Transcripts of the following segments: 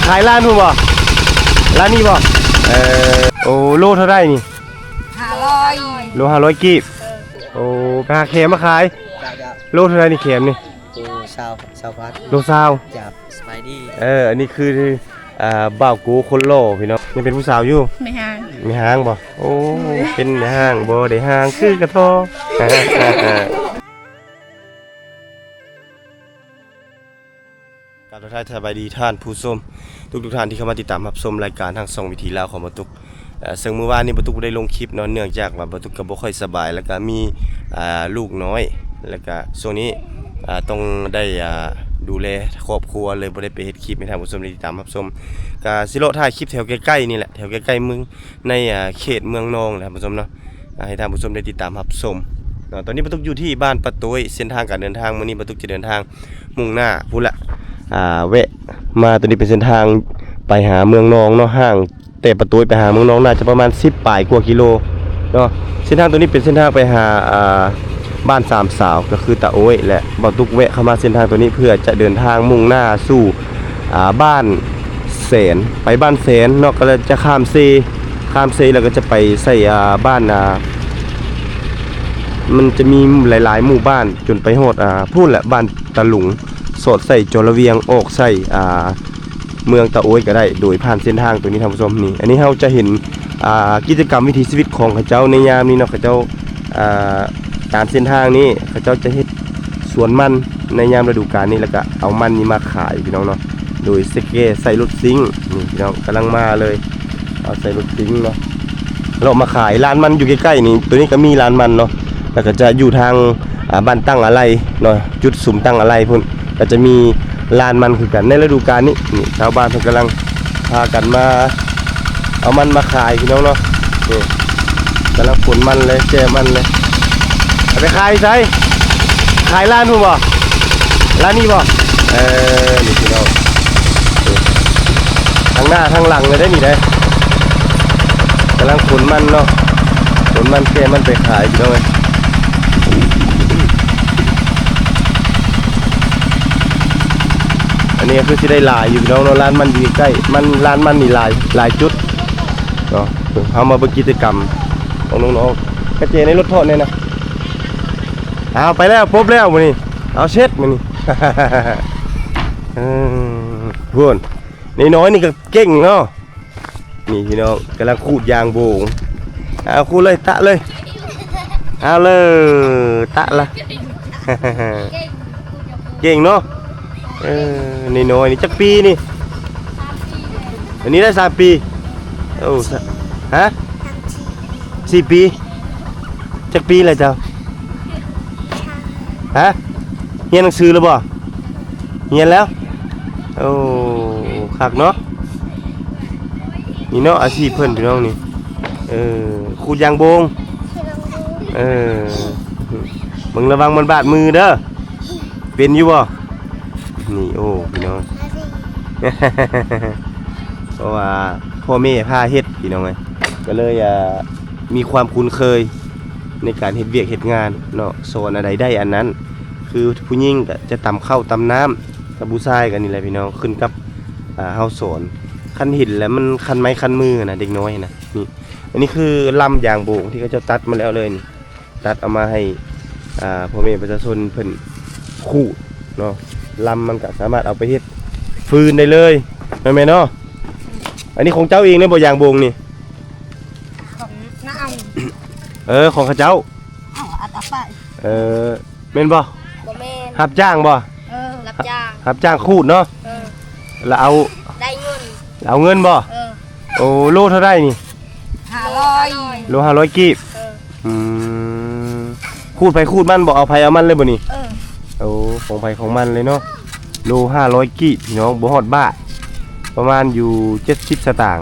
ຂາຍຮ້ານພຸ້ນບໍ່? ຮ້ານນີ້ບໍ່? ເອີ ໂອ້ ໂລເທົ່າໃດນີ້? ຫ້າຮ້ອຍ ໂລຫ້າຮ້ອຍກີບ. ເອີ ໂອ້ ໄປຫາແຄມມາຂາຍ. ເຈົ້າ ເຈົ້າ ໂລເທົ່າໃດນີ້ແຄມນີ້? ໂລຊາວ ຊາວພັນ ໂລຊາວ. ເຈົ້າ ສະບາຍດີ. ເອີ ອັນນີ້ຄື ອ່າ ບ່າວໂກຄົນຫຼໍ່ພີ່ນ້ອງ. ຍັງເປັນຜູ້ສາວຢູ່? ແມ່ຮ້າງ ແມ່ຮ້າງບໍ່? ໂອ້ ໂດຍ ເປັນແມ່ຮ້າງບໍ່ໄດ້ຮ້າງຄືກະທໍ. ກາບທັກທາຍສະບາຍດີທ່ານຜູ້ຊົມທຸກໆທ່ານທີ່ເຂົ້າມາຕິດຕາມຮັບຊົມລາຍການທາງຊ່ອງວິຖີລາວຂອງບ່າວຕຸກ. ເຊິ່ງມື້ວານນີ້ບ່າວຕຸກບໍ່ໄດ້ລົງຄລິບເນາະ ເນື່ອງຈາກວ່າບ່າວຕຸກກໍບໍ່ຄ່ອຍສະບາຍ ແລ້ວກໍມີ ອ່າ ລູກນ້ອຍ ແລ້ວກໍຊ່ວງນີ້ ອ່າ ຕ້ອງໄດ້ ອ່າ ດູແລຄອບຄົວ ເລີຍບໍ່ໄດ້ໄປເຮັດຄລິບໃຫ້ທ່ານຜູ້ຊົມໄດ້ຕິດຕາມຮັບຊົມ. ກໍຊິເລາະຖ່າຍຄລິບແຖວໃກ້ໆນີ້ແຫຼະ ແຖວໃກ້ໆເມືອງ ໃນ ອ່າ ເຂດເມືອງນອງແຫຼະທ່ານຜູ້ຊົມເນາະ ອ່າ ໃຫ້ທ່ານຜູ້ຊົມໄດ້ຕິດຕາມຮັບຊົມເນາະ. ຕອນນີ້ບ່າວຕຸກຢູ່ທີ່ບ້ານປາໂຕ້ຍ ເສັ້ນທາງການເດີນທາງມື້ນີ້ບ່າວຕຸກຈະເດີນທາງມຸ່ງໜ້າພຸ້ນລະ ອ່າ ແວະມາ ຕົວນີ້ເປັນເສັ້ນທາງໄປຫາເມືອງນອງເນາະ ຫ່າງແຕ່ປາໂຕ້ຍໄປຫາເມືອງນອງໜ້າຈະປະມານສິບປາຍກວ່າກິໂລເນາະ. ເສັ້ນທາງຕົວນີ້ເປັນເສັ້ນທາງໄປຫາ ອ່າ ບ້ານສາມສາວ ກໍຄືຕາໂອ້ຍ ແລະ ບ່າວຕຸກແວະເຂົ້າມາເສັ້ນທາງຕົວນີ້ເພື່ອຈະເດີນທາງມຸ່ງໜ້າສູ່ ອ່າ ບ້ານແສນ ໄປບ້ານແສນເນາະ ກໍຈະຂ້າມເຊ ຂ້າມເຊແລ້ວກໍຈະໄປໃສ່ ອ່າ ບ້ານ ອ່າ ມັນຈະມີຫຼາຍໆໝູ່ບ້ານຈົນໄປຮອດ ອ່າ ພຸ້ນແຫຼະ ບ້ານຕາລຸງ ສອດໃສ່ຈໍລະວຽງ ອອກໃສ່ ອ່າ ເມືອງຕາໂອ້ຍກໍໄດ້ ໂດຍຜ່ານເສັ້ນທາງຕົວນີ້ທ່ານຜູ້ຊົມ. ນີ້ ອັນນີ້ເຮົາຈະເຫັນ ອ່າ ກິດຈະກຳວິຖີຊີວິດຂອງເຂົາເຈົ້າໃນຍາມນີ້ເນາະ ເຂົາເຈົ້າ ອ່າ ຕາມເສັ້ນທາງນີ້ເຂົາເຈົ້າຈະເຮັດສວນມັນໃນຍາມລະດູການນີ້ ແລ້ວກໍເອົາມັນນີ້ມາຂາຍພີ່ນ້ອງເນາະ ໂດຍສະແກໃສ່ລົດຊິງ. ນີ້ພີ່ນ້ອງກຳລັງມາເລີຍ ເອົາໃສ່ລົດຊິງເນາະ ເລາະມາຂາຍ. ລານມັນຢູ່ໃກ້ໆນີ້ ຕົວນີ້ກໍມີລານມັນເນາະ ແລ້ວກໍຈະຢູ່ທາງ ອ່າ ບ້ານຕັ້ງອາໄລເນາະ ຈຸດສຸມຕັ້ງອາໄລພຸ້ນ ກໍຈະມີລານມັນຄືກັນໃນລະດູການນີ້. ນີ້ ຊາວບ້ານເພິ່ນກຳລັງພາກັນມາເອົາມັນມາຂາຍພີ່ນ້ອງເນາະ. ນີ້ ກຳລັງຂົນມັນເລີຍ ແກ່ມັນເລີຍ. ເອົາໄປຂາຍໃສ? ຂາຍຮ້ານພຸ້ນບໍ່? ຮ້ານນີ້ບໍ່? ເອີ ນີ້ພີ່ນ້ອງ ທາງໜ້າທາງຫຼັງເລີຍເດ້ນີ້ເດ້ ກຳລັງຂົນມັນເນາະ ຂົນມັນແກ່ມັນໄປຂາຍພີ່ນ້ອງເອີຍ. ອັນນີ້ກໍຄືຊິໄດ້ຫຼາຍຢູ່ພີ່ນ້ອງເນາະ ລານມັນຢູ່ໃກ້ ມັນ ລານມັນນີ້ຫຼາຍ ຫຼາຍຈຸດເນາະ. ເຮົາມາເບິ່ງກິດຈະກຳຂອງນ້ອງໆ ກະເຈໃນລົດຖອດແນ່ນະ. ອ້າວ ໄປແລ້ວ ປົບແລ້ວມື້ນີ້ ເອົາເຊັດມື້ນີ້. ເອີ ພຸ້ນ ນ້ອຍໆນີ້ກໍເກັ່ງເນາະ. ນີ້ພີ່ນ້ອງກຳລັງຂູດຢາງໂບງ ເອົາຂູດເລີຍ ຕະເລີຍ ເອົາເລີຍ ຕະລະ ເກັ່ງເນາະ. ເອີ ນ້ອຍໆນີ້ຈັກປີນີ້? ອັນນີ້ໄດ້ສາມປີ. ໂອ້ ຮະ? ສີ່ປີ. ຈັກປີແລ້ວເຈົ້າ? ຮະ? ຮຽນໜັງສືແລ້ວບໍ່? ຮຽນແລ້ວ. ໂອ້ ຄັກເນາະ. ນີ້ເນາະ ອາຊີບເພິ່ນພີ່ນ້ອງນີ້. ເອີ ຂູດຢາງໂບງ. ເອີ ເບິ່ງລະວັງມັນບາດມືເດີ. ເປັນຢູ່ບໍ່? ນີ້ ໂອ້ ພີ່ນ້ອງ ເພາະວ່າພໍ່ແມ່ພາເຮັດພີ່ນ້ອງເອີຍ ກໍເລີຍ ອ່າ ມີຄວາມຄຸ້ນເຄີຍໃນການເຮັດວຽກເຮັດງານເນາະ. ສອນອັນໃດໄດ້ອັນນັ້ນ ຄືຜູ້ຍິງກໍຈະຕຳເຂົ້າຕຳນ້ຳ ກັບຜູ້ຊາຍກໍນີ້ແຫຼະພີ່ນ້ອງ ຂຶ້ນກັບ ອ່າ ເຮົາສອນ. ຄັນເຫັນແລ້ວມັນຄັນໄມ້ຄັນມືນະ ເດັກນ້ອຍນະ. ນີ້ ອັນນີ້ຄືລຳຢາງໂບງທີ່ເຂົາເຈົ້າຕັດມາແລ້ວເລີຍນີ້. ຕັດເອົາມາໃຫ້ ອ່າ ພໍ່ແມ່ປະຊາຊົນເພິ່ນຂູດເນາະ. ລຳມັນກໍສາມາດເອົາໄປເຮັດຟືນໄດ້ເລີຍ ແມ່ນບໍ່ເນາະ? ອັນນີ້ຂອງເຈົ້າເອງເລີຍບໍ່ ຢາງໂບງນີ້? ຂອງນ້າອຳ. ເອີ ຂອງເຂົາເຈົ້າ. ເອົາອັດເອົາໄປ. ເອີ ແມ່ນບໍ່? ບໍ່ແມ່ນ. ຮັບຈ້າງບໍ່? ເອີ ຮັບຈ້າງ ຮັບຈ້າງຂູດເນາະ. ເອີ ແລ້ວເອົາ ໄດ້ເງິນ ເອົາເງິນບໍ່? ເອີ ໂອ້ ໂລເທົ່າໃດນີ້? ຫ້າຮ້ອຍ ໂລຫ້າຮ້ອຍກີບ. ເອີ ອືມ ຂູດໃຜຂູດມັນບໍ່ ເອົາໃຜເອົາມັນເລີຍບໍ່ນີ້? ເອີ ໂອ້ ຂອງໃຜຂອງມັນເລີຍເນາະ. ໂລຫ້າຮ້ອຍກີບພີ່ນ້ອງ ບໍ່ຮອດບາດ ປະມານຢູ່ເຈັດສິບສະຕາງ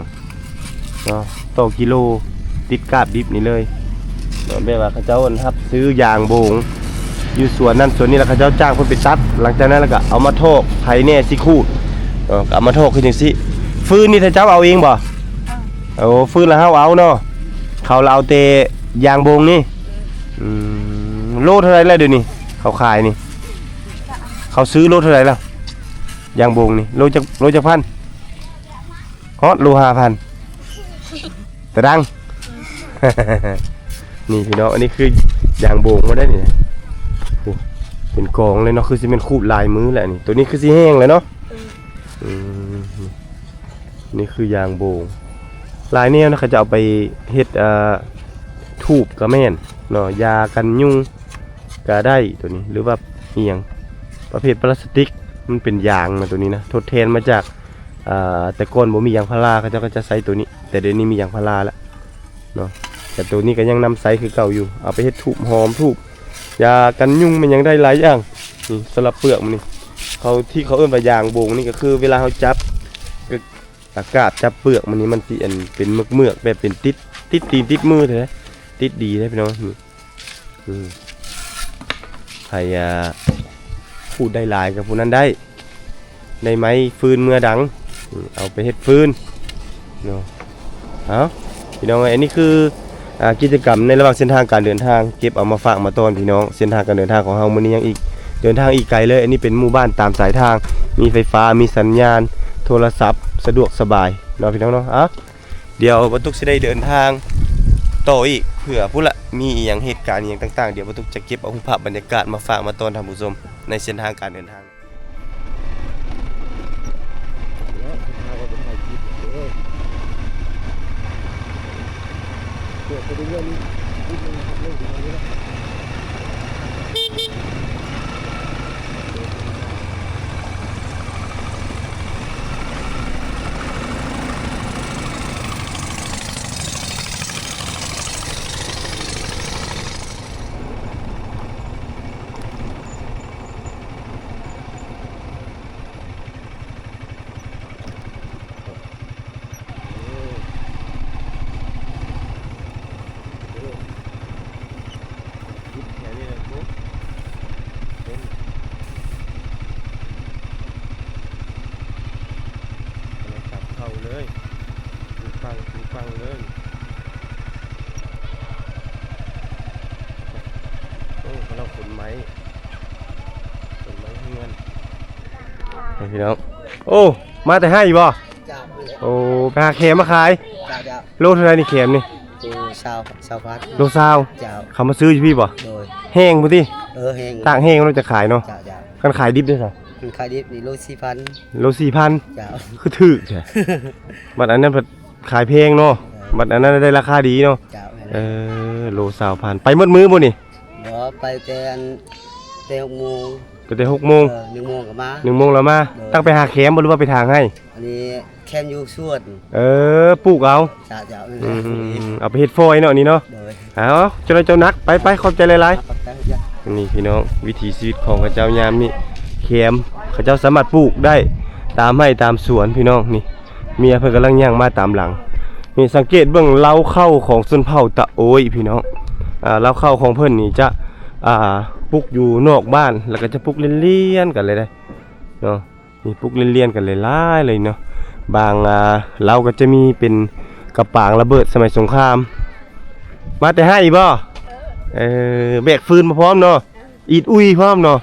ເນາະ ຕໍ່ກິໂລ ຕິດກາບດິບນີ້ເລີຍເນາະ. ແບບວ່າເຂົາເຈົ້າ ອັນ ຮັບຊື້ຢາງໂບງຢູ່ສວນນັ້ນສວນນີ້ ແລ້ວເຂົາເຈົ້າຈ້າງເພິ່ນໄປຕັດ ຫຼັງຈາກນັ້ນແລ້ວກໍເອົາມາຖອກ ໃຜແນ່ຊິຂູດເນາະ ກໍເອົາມາຖອກຄືຈັ່ງຊີ້. ຟືນນີ້ຖ້າເຈົ້າເອົາເອງບໍ່? ເອີ ໂອ້ ຟືນລະເຮົາເອົາເນາະ ເຂົາລະເອົາແຕ່ຢາງໂບງນີ້. ອືມ ໂລເທົ່າໃດແລ້ວດຽວນີ້ ເຂົາຂາຍນີ້ ເຂົາຊື້ໂລເທົ່າໃດແລ້ວ ຢາງໂບງນີ້? ໂລຈັກ ໂລຈັກພັນ? ຮອດໂລຫ້າພັນ ຕະດັງ. ນີ້ພີ່ນ້ອງ ອັນນີ້ຄືຢາງໂບງມາໄດ້ນີ້ ໂອ້ ເປັນກອງເລີຍເນາະ ຄືຊິແມ່ນຂູດຫຼາຍມື້ແລ້ວນີ້. ໂຕນີ້ຄືຊິແຫ້ງແລ້ວເນາະ. ອືມ ນີ້ຄືຢາງໂບງ ຫຼາຍແນວນະ ເຂົາຈະເອົາໄປເຮັດ ອ່າ ທູບກະແມ່ນເນາະ ຢາກັນຍຸງກະໄດ້ໂຕນີ້ ຫຼືວ່າອີ່ຫຍັງ ປະເພດປລາສຕິກ ມັນເປັນຢາງນະໂຕນີ້ນະ ທົດແທນມາຈາກ ອ່າ ແຕ່ກ່ອນບໍ່ມີຢາງພາລາ ເຂົາເຈົ້າກໍຈະໃຊ້ໂຕນີ້ ແຕ່ດຽວນີ້ມີຢາງພາລາແລ້ວເນາະ. ແຕ່ໂຕນີ້ກໍຍັງນຳໃຊ້ຄືເກົ່າຢູ່ ເອົາໄປເຮັດທູບຫອມ ທູບຢາກັນຍຸງ ແມ່ນຫຍັງໄດ້ຫຼາຍຢ່າງ. ນີ້ສຳລັບເປືອກມັນນີ້ ເຂົາ ທີ່ເຂົາເອີ້ນວ່າຢາງໂບງນີ້ ກໍຄືເວລາເຮົາຈັບ ກະ ອາກາດຈັບເປືອກມັນນີ້ ມັນຊິອັນເປັນເມືອກໆ ແບບເປັນຕິດ ຕິດຕີນຕິດມືແທ້ ຕິດດີເດ້ພີ່ນ້ອງ. ນີ້ ອືມ ໃຜ ອ່າ ຂູດໄດ້ຫຼາຍກໍຜູ້ນັ້ນໄດ້ ໄດ້ໄມ້ຟືນເມືອດັງ ອືມ ເອົາໄປເຮັດຟືນເນາະ. ເອົ້າ ພີ່ນ້ອງເອີຍ ອັນນີ້ຄື ອ່າ ກິດຈະກຳໃນລະຫວ່າງເສັ້ນທາງການເດີນທາງ ເກັບເອົາມາຝາກມາຕ້ອນພີ່ນ້ອງ. ເສັ້ນທາງການເດີນທາງຂອງເຮົາມື້ນີ້ຍັງອີກ ເດີນທາງອີກໄກເລີຍ. ອັນນີ້ເປັນໝູ່ບ້ານຕາມສາຍທາງ ມີໄຟຟ້າ ມີສັນຍານໂທລະສັບ ສະດວກສະບາຍເນາະ ພີ່ນ້ອງເນາະ. ເອົ້າ ດຽວບ່າວຕຸກຊິໄດ້ເດີນທາງຕໍ່ອີກ ເພື່ອພຸ້ນລະ ມີອີ່ຫຍັງ ເຫດການອີ່ຫຍັງຕ່າງໆ ດຽວບ່າວຕຸກຈະເກັບເອົາຮູບພາບບັນຍາກາດມາຝາກມາຕ້ອນທ່ານຜູ້ຊົມໃນເສັ້ນທາງການເດີນທາງ. ເຂົ້າເລີຍ ປັງໆເລີຍ. ໂອ້ ກຳລັງຂົນໄມ້ ຂົນໄມ້ເຮືອນ ພີ່ນ້ອງ. ໂອ້ ມາແຕ່ໄຮ່ບໍ່? ເຈົ້າ. ໂອ້ ໄປຫາແຂມມາຂາຍ. ເຈົ້າ ເຈົ້າ. ໂລເທົ່າໃດນີ້ແຂມນີ້? ໂລຊາວ ຊາວພັນ. ໂລຊາວ. ເຈົ້າ. ເຂົາມາຊື້ຢູ່ພີ້ບໍ່? ໂດຍ. ແຫ້ງພຸ້ນຕິ? ເອີ ແຫ້ງ. ຕາກແຫ້ງແລ້ວຈະຂາຍເນາະ. ເຈົ້າ ເຈົ້າ. ຄັນຂາຍດິບເດ້ຊະ? ຄັນຂາຍດິບນີ້ໂລສີ່ພັນ. ໂລສີ່ພັນ. ເຈົ້າ. ຄືຖືກແທ້. ບັດອັນນັ້ນພັດຂາຍແພງເນາະ. ເອີ. ບັດອັນນັ້ນໄດ້ລາຄາດີເນາະ. ເຈົ້າ. ເອີ ໂລຊາວພັນ. ໄປໝົດມື້ບໍ່ນີ້? ບໍ່ ໄປແຕ່ອັນ ແຕ່ຫົກໂມງ. ໄປແຕ່ຫົກໂມງ. ເອີ ໜຶ່ງໂມງກໍມາ. ໜຶ່ງໂມງແລ້ວມາ. ໂດຍ. ຕັ້ງໄປຫາແຄມບໍ່ ຫຼືວ່າໄປຖາງໄຮ່? ອັນນີ້ແຄມຢູ່ສວນ. ເອີ ປູກເອົາ. ເຈົ້າ ເຈົ້າ. ອືມ ເອົາໄປເຮັດຟອຍເນາະ ອັນນີ້ເນາະ. ໂດຍ. ເອົາ ເຈົ້າ ເຈົ້າໜັກ ໄປ ໄປ ຂອບໃຈຫຼາຍໆ. ຂອບໃຈ. ນີ້ພີ່ນ້ອງ ວິຖີຊີວິດຂອງເຂົາເຈົ້າຍາມນີ້ ແຄມ ເຂົາເຈົ້າສາມາດປູກໄດ້ຕາມໄຮ່ຕາມສວນ ພີ່ນ້ອງ. ນີ້ ເມຍເພິ່ນກຳລັງຍ່າງມາຕາມຫຼັງ. ນີ້ ສັງເກດເບິ່ງເລົ້າເຂົ້າຂອງຊົນເຜົ່າຕະໂອ້ຍ ພີ່ນ້ອງ. ອ່າ ເລົ້າເຂົ້າຂອງເພິ່ນນີ້ຈະ ອ່າ ປຸກຢູ່ນອກບ້ານ ແລ້ວກໍຈະປຸກລຽນໆກັນເລີຍເດ້ເນາະ. ນີ້ ປຸກລຽນໆກັນຫຼາຍໆເລີຍເນາະ. ບາງ ອ່າ ເລົ້າກໍຈະມີເປັນກະປາງລະເບີດສະໄໝສົງຄາມ. ມາແຕ່ໄຮ່ບໍ່? ເອີ ແບກຟືນມາພ້ອມເນາະ. ອີດອຸຍພ້ອມເນາະ.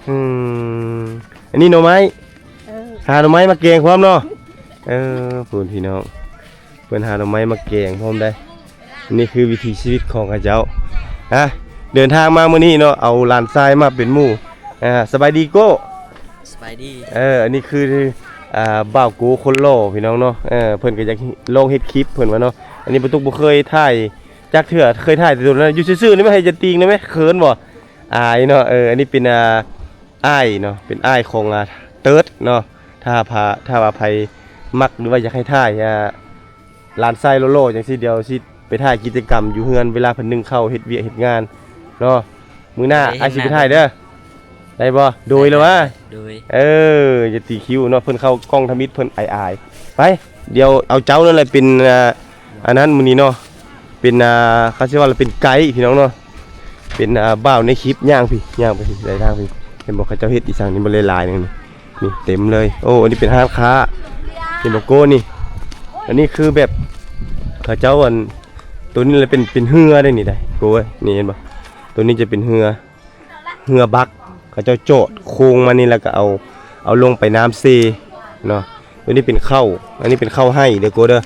ອືມ ອັນນີ້ໜໍ່ໄມ້. ເອີ ຫາໜໍ່ໄມ້ມາແກງພ້ອມເນາະ. ເອີ ພຸ້ນພີ່ນ້ອງ ເພິ່ນຫາໜໍ່ໄມ້ມາແກງພ້ອມໄດ໋. ນີ້ຄືວິຖີຊີວິດຂອງເຂົາເຈົ້າ. ອ່ະ ເດີນທາງມາມື້ນີ້ເນາະ ເອົາຫຼານຊາຍມາເປັນໝູ່. ອ່າ ສະບາຍດີໂກ້. ສະບາຍດີ. ເອີ ອັນນີ້ຄື ອ່າ ບ່າວໂກ້ຄົນຫຼໍ່ ພີ່ນ້ອງເນາະ. ເອີ ເພິ່ນກໍຢາກລອງເຮັດຄລິບ ເພິ່ນວ່າເນາະ. ອັນນີ້ບໍ່ຕຸກບໍ່ເຄີຍຖ່າຍຈັກເທື່ອ ເຄີຍຖ່າຍແຕ່ໂດນແລ້ວ. ຢູ່ຊື່ໆນີ້ແມ່ນໃຫ້ຈະຕີງໄດ້ແມ່ ເຂີນບໍ່? ອາຍເນາະ. ເອີ ອັນນີ້ເປັນ ອ່າ ອ້າຍເນາະ ເປັນອ້າຍຂອງ ອ່າ ເຕີດເນາະ. ຖ້າ ຖ້າວ່າໃຜມັກ ຫຼືວ່າຢາກໃຫ້ຖ່າຍ ອ່າ ຫຼານຊາຍຫຼໍ່ໆຈັ່ງຊີ້ ດຽວຊິໄປຖ່າຍກິດຈະກຳຢູ່ເຮືອນ ເວລາເພິ່ນໜຶ້ງເຂົ້າ ເຮັດວຽກເຮັດງານເນາະ. ມື້ໜ້າ ໂດຍ ອ້າຍຊິໄປຖ່າຍເດີ ໄດ້ບໍ່? ໂດຍ ໄດ້ ແລ້ວວ່າ ໂດຍ ເອີ ຢ່າຕີຄິວເນາະ ເພິ່ນເຂົ້າກ້ອງທຳອິດ ເພິ່ນອາຍໆ. ໄປ ດຽວເອົາເຈົ້ານັ້ນແຫຼະເປັນ ອ່າ ອັນນັ້ນມື້ນີ້ເນາະ ເປັນ ອ່າ ເຂົາຊິວ່າເປັນໄກ ພີ່ນ້ອງເນາະ. ເປັນ ອ່າ ບ່າວໃນຄລິບ ຍ່າງພີ້ ຍ່າງໄປພີ້ ໄດ້ທາງພີ້. ເຫັນບໍ່ ເຂົາເຈົ້າເຮັດອີ່ສັງນີ້ ມັນຫຼາຍໆໜຶ່ງນີ້ ນີ້ເຕັມເລີຍ. ໂອ້ ອັນນີ້ເປັນຮ້ານຄ້າ ເຫັນບໍ່ໂກ້ນີ້. ອັນນີ້ຄືແບບເຂົາເຈົ້າ ອັນ ໂຕນີ້ລະເປັນ ເປັນເຮືອໄດ໋ນີ້ໄດ໋ໂກ້ເອີຍ. ນີ້ເຫັນບໍ່ ໂຕນີ້ຈະເປັນເຮືອ ເຮືອບັກ ເຂົາເຈົ້າຈອດໂຄ້ງມານີ້ ແລ້ວກໍເອົາ ເອົາລົງໄປນ້ຳເຊເນາະ. ຕົວນີ້ເປັນເຂົ້າ ອັນນີ້ເປັນເຂົ້າໄຮ່ເດີໂກເດີ.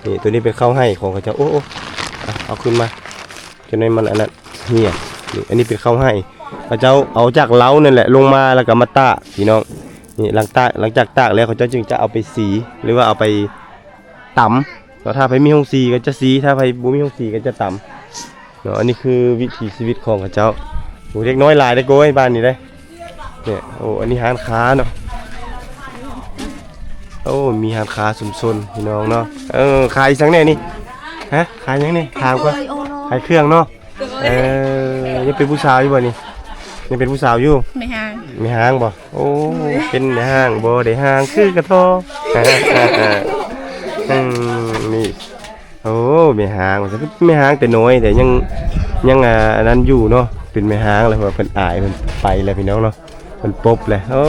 ນີ້ ຕົວນີ້ເປັນເຂົ້າໄຮ່ຂອງເຂົາເຈົ້າ. ໂອ້ ໂອ້ ເອົາ ເອົາຂຶ້ນມາ ຈະໜ້ອຍມັນອັນນັ້ນເຫ່ຍ. ນີ້ ອັນນີ້ເປັນເຂົ້າໄຮ່ ເຂົາເຈົ້າເອົາຈາກເລົ້ານັ້ນແຫຼະລົງມາ ແລ້ວກໍມາຕາກພີ່ນ້ອງ. ນີ້ ຫຼັງຕາກ ຫຼັງຈາກຕາກແລ້ວ ເຂົາເຈົ້າຈຶ່ງຈະເອົາໄປສີ ຫຼືວ່າເອົາໄປຕຳເນາະ. ຖ້າໃຜມີໂຮງສີກໍຈະສີ ຖ້າໃຜບໍ່ມີໂຮງສີກໍຈະຕຳເນາະ. ອັນນີ້ຄືວິຖີຊີວິດຂອງເຂົາເຈົ້າ. ໂອ້ ເດັກນ້ອຍຫຼາຍເດ້ໂກຍ ບ້ານນີ້ເດ້. ນີ້ ໂອ້ ອັນນີ້ຮ້ານຄ້າເນາະ. ໂອ້ ມີຮ້ານຄ້າຊຸມຊົນພີ່ນ້ອງເນາະ. ເອີ ຂາຍອີ່ຫຍັງແດ່ນີ້? ຮະ ຂາຍຫຍັງນີ້? ຖາມກ່ອນ. ຂາຍເຄື່ອງເນາະ. ເອີ ຍັງເປັນຜູ້ສາວຢູ່ບໍ່ນີ້? ຍັງເປັນຜູ້ສາວຢູ່? ແມ່ຮ້າງ ແມ່ຮ້າງບໍ່? ໂອ້ ເປັນແມ່ຮ້າງບໍ່ໄດ້ຮ້າງຄືກະທໍ. ອືມ ນີ້ ໂອ້ ແມ່ຮ້າງວ່າຊັ້ນ ຄືແມ່ຮ້າງແຕ່ນ້ອຍແຕ່ຍັງ ຍັງ ອ່າ ອັນນັ້ນຢູ່ເນາະ. ເປັນແມ່ຮ້າງແລ້ວ ເພິ່ນອາຍ ເພິ່ນໄປແລ້ວພີ່ນ້ອງເນາະ. ເພິ່ນປົບແລ້ວ. ໂອ້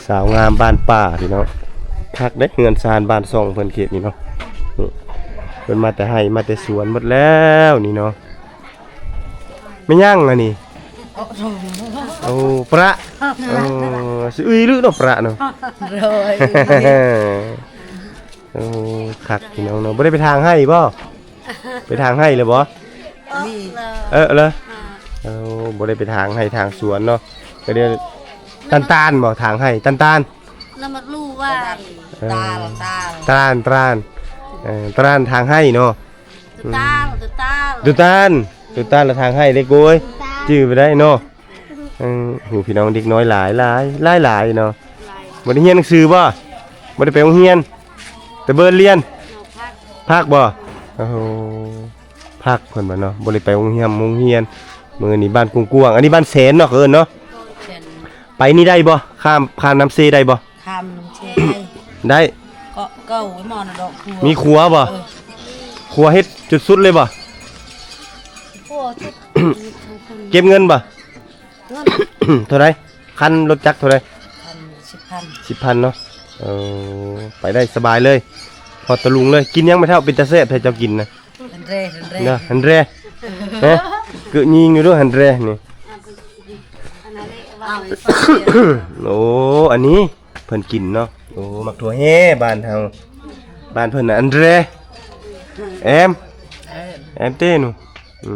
ສາວງາມບ້ານປ່າພີ່ນ້ອງ. ຄັກເດ້ເຮືອນຊານບ້ານຊ່ອງເພິ່ນເຂດນີ້ເນາະ. ນີ້ ເພິ່ນມາແຕ່ໄຮ່ມາແຕ່ສວນໝົດແລ້ວນີ້ເນາະ. ແມ່ນຫຍັງອັນນີ້? ໂອ້ ປະ ໂອ້ ຊິອຶຍລືເນາະ ປະເນາະ. ໂດຍ ໂອ້ ຄັກພີ່ນ້ອງເນາະ. ບໍ່ໄດ້ໄປຖາງໄຮ່ບໍ່? ໄປຖາງໄຮ່ແລ້ວບໍ່? ມີ ເອີ ເລີ ເອີ ບໍ່ໄດ້ໄປຖາງໄຮ່ຖາງສວນເນາະ. ກໍດຽວ ຕັນຕານບໍ່? ຖາງໄຮ່ຕັນຕານ ນ້ຳມັກລູໄວ້ ເອີ ຕານ ຕານ ຕານ ຕານ ເອີ ຕານຖາງໄຮ່ເນາະ. ຕູຕານ ຕູຕານ ຕູຕານ ຕູຕານລະທາງໄຮ່ເດ້ໂກຍ ຈື່ໄປໄດ້ເນາະ. ເອີ ໂຫ ພີ່ນ້ອງເດັກນ້ອຍຫຼາຍ ຫຼາຍ ຫຼາຍ ຫຼາຍເນາະ. ບໍ່ໄດ້ຮຽນໜັງສືບໍ່? ບໍ່ໄດ້ໄປໂຮງຮຽນ ແຕ່ເບີດລຽນ ພັກບໍ່? ໂອ້ໂຫ ພັກເພິ່ນວ່າເນາະ ບໍ່ໄດ້ໄປໂຮງຮຽນ ໂຮງຮຽນ. ມື້ນີ້ບ້ານກວ້າງໆ ອັນນີ້ບ້ານແສນເນາະ ເຂົາເອີ້ນເນາະ. ໄປນີ້ໄດ້ບໍ່? ຂ້າມ ຂ້າມນ້ຳເຊໄດ້ບໍ່? ຂ້າມນ້ຳເຊໄດ້ ໄດ້ ເກາະເກົ້າໄວ້ໝໍນະດອກຄົວ ມີຄົວບໍ່? ເອີ ຄົວເຮັດຈົນສຸດເລີຍບໍ່? ຄົວຈຸດ ເກັບເງິນບໍ່? ເງິນ ເທົ່າໃດ? ຄັນລົດຈັກເທົ່າໃດ? ຄັນສິບພັນ ສິບພັນເນາະ. ເອີ ໄປໄດ້ສະບາຍເລີຍ ຮອດຕະລຸງເລີຍ. ກິນຫຍັງແມ່ເຖົ້າ ເປັນຕາແຊບແທ້ເຈົ້າກິນນະ? ຫັ້ນແດ່ ຫັ້ນແດ່ ຫັ້ນແດ່ ຮະ ກະຍິງຢູ່ເດີຫັ້ນແດ່ນີ້. ໂອ້ ອັນນີ້ເພິ່ນກິນເນາະ. ໂອ້ ໝາກຖົ່ວແຮ່ບ້ານເຮົາ ບ້ານເພິ່ນນະ ອັນແຣ ແອມ ແອມເຕ້ໜູ. ອື